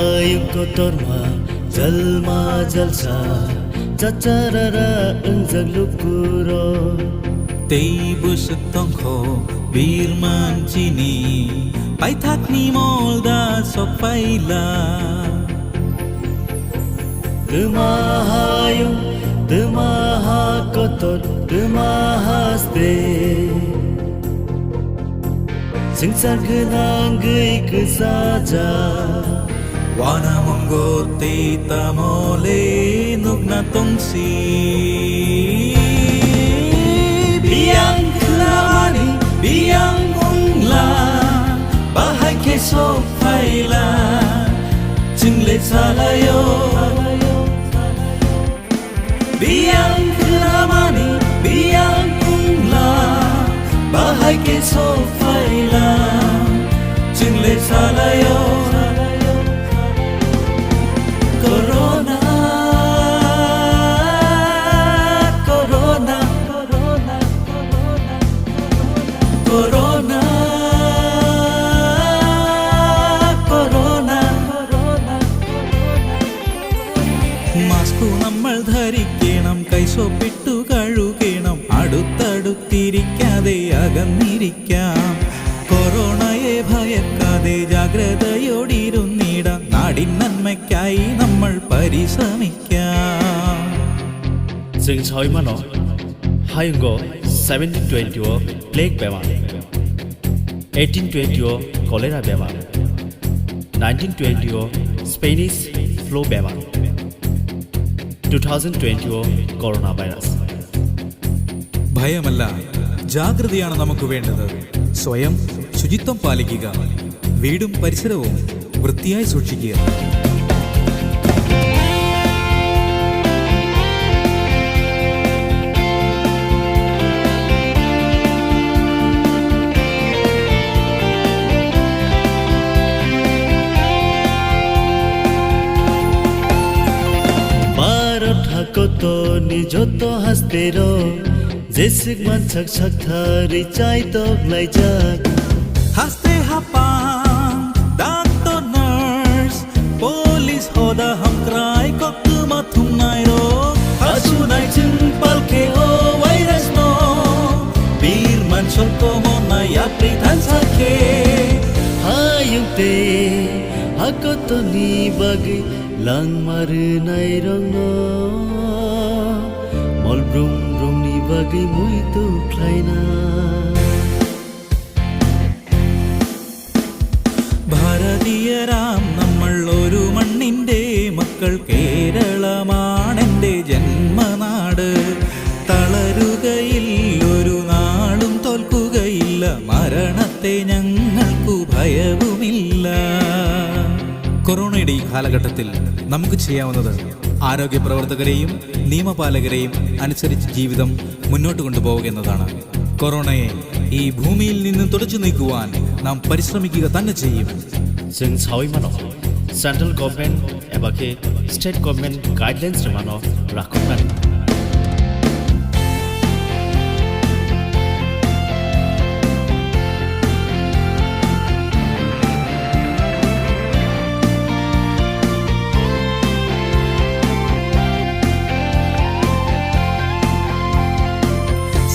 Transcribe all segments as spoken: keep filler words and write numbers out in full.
Ayung kotorma, jalma jalsa, chacharara wngjak lukuro. Tei bwswk tongkho birman chini, paithakni mol da sok phaila. Twma hayung, twma ha kotor, twma haste. Swngchar gwnangwi kwchajak. Wanamungo tei tamole nukna tongsi. Biyang khwnamani, biyang wngla, bahai khe sok phaila, chwngle salaio. Biyang khwnamani, biyang wngla, bahai khe sok phaila, chwngle salaio. Corona, corona, corona, corona. Mask-o nammal dharikkena, kaiso pettu kalukkena, aduttaduttirikkaade agannirik- ക്കാം. Corona-ye bhayakkaade jagratayodirunnidan nadin nanmaikkai nammal parisramikkaam. Chwng sawi mano, hayungo seventeen twenty-o plague bemar, eighteen twenty-o cholera bemar, nineteen twenty-o Spanish flu bemar, two thousand twenty-o coronavirus. ഭയമല്ല, ജാഗ്രതയാണ് നമുക്ക് വേണ്ടത്. സ്വയം ശുചിത്വം പാലിക്കുക, വീടും പരിസരവും വൃത്തിയായി സൂക്ഷിക്കുക. Bharat hakotorni joto hastero jeswk mansak sakthari chaitok laijak. Haste hapang, doctor, nurse, police, hoda hamkrai koktwma thumnairok. Hasunai chwng palkhe o virus no, birman sorkomona yapri thansa khe. Hayung tei hakotoni bagwi langma rwnairokno, mol brum brumni bagwi muitu khlaina. Bharatiyar nammal oru manninte makkal, Keralamaanendi janmanaad. Talarukayilla oru naalum tolkukayilla, maranatte njangalkku bhayavumilla. Koronayade ee kaalaghatti namukku cheyyavunnath, aarogya pravartakareyyum neeyamapaalakareyum anusarichu jeevitham munnottu kondupovuka ennathaana. Koronaya ee bhoomiyil ninnu todachchu neekuvan naam parisramikika thanna cheyyum. Chwng sawi mano, central government eba khe state government guidelines rwmano rakhoknani.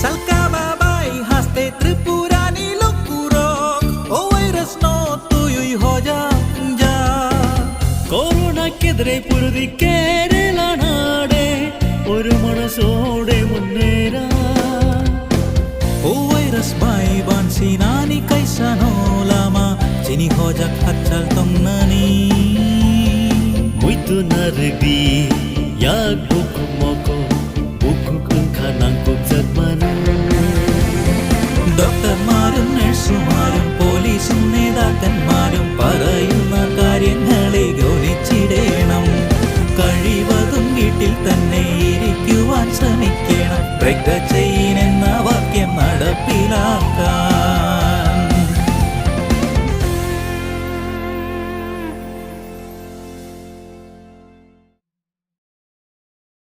Salka babai haste Tripurani lukurok o virus no twiwi hoja wngja. Corona kedre purdi Kerala naade, oru mano sode munera. O virus bai bansinani kaisano lama, chini hojak hachal tongnani. Muitu narwkdi yak bukhuk moko, bukhuk wngkha nangkukjak mano. Doctor marum, nurse marum, police ne dakan marum, parayuna karyangale goni chidenam. Kaliba tungitil tanne irikuvan samikenam, pregda cheinen na vakyam nadapilaka.